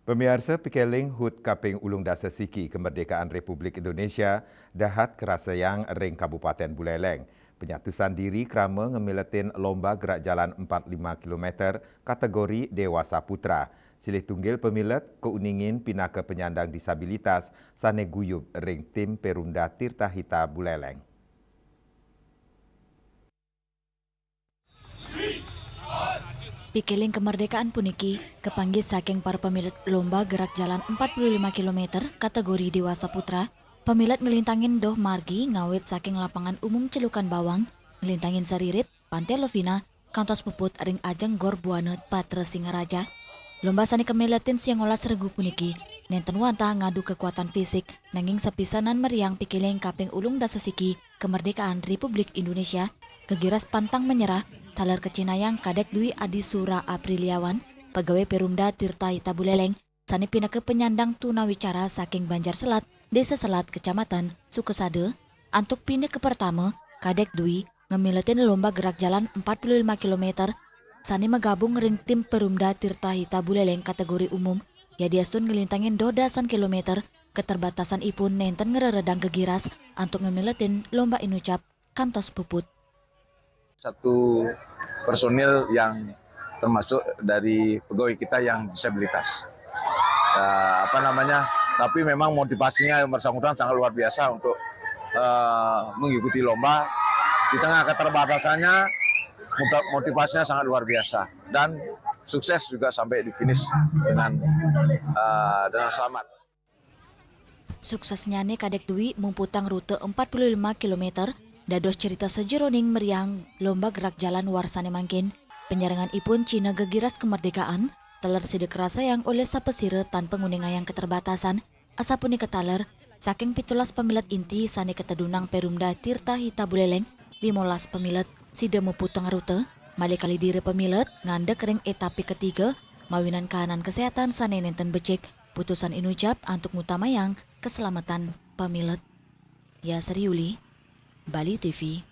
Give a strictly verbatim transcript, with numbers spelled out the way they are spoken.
Pamiarsa, pikeling hut kaping ulung dasa siki kemerdekaan Republik Indonesia dahat kerasayang ring Kabupaten Buleleng. Penyatusan diri krama ngemiletin lomba gerak jalan empat lima kilometer kategori Dewasa Putra. Silih tunggil pamilet kauningin pinaka penyandang disabilitas sane guyub ring tim Perumda Tirta Hita Buleleng. Pikeling kemerdekaan puniki kapanggih saking para pamilet lomba gerak jalan empat puluh lima kilometer kategori Dewasa Putra. Pamilet nglintangin doh margi ngawit saking lapangan umum Celukan Bawang, nglintangin Saririt, Pantai Lovina, kantos puput ring ajeng Gor Buana Patra Singaraja. Lomba sane kamiletin siang olas regu puniki nenten wantah ngadu kekuatan fisik, nanging sapisanan meriang pikeling kaping ulung dasa siki kemerdekaan Republik Indonesia, gegiras pantang menyerah, taler kacinayang Kadek Dwi Adi Sura Apriliawan, pegawai Perumda Tirta Hita Buleleng, sane pinaka penyandang tunawicara saking Banjar Selat, Desa Selat, Kecamatan Sukasada. Antuk pinaka pertama, Kadek Dwi ngamiletin lomba gerak jalan empat puluh lima kilometer sane magabung ring tim Perumda Tirta Hita Buleleng kategori umum, yadiastun nglintangin doh dasan kilometer, keterbatasan ipun nenten ngreredang gegiras antuk ngamiletin lomba inucap kantos puput. Satu personil yang termasuk dari pegawai kita yang disabilitas. Ya, apa namanya? Tapi memang motivasinya yang bersangkutan sangat luar biasa untuk eh, mengikuti lomba. Di tengah keterbatasannya, motiva- motivasinya sangat luar biasa dan sukses juga sampai di finish dengan eh, dengan selamat. Suksesnyane Kadek Dwi mumputang rute empat puluh lima kilometer, dados cerita sajeroning meriang lomba gerak jalan warsane mangkin. Penyerangan ipun cina gegiras kemerdekaan, taler sida kerasayang olih sapasira tanpa nguningayang keterbatasan. Asapunika taler, saking pitulas pamilet inti sane katedunang Perumda Tirta Hita Buleleng, limolas pamilet sida muputang rute, malih kalih dira pamilet ngandhek ring etapi ketiga, mawinan kahanan kesehatan sane nenten becik, putusan inucap antuk ngutamayang keselamatan pamilet. Ya Seriuli, Bali T V.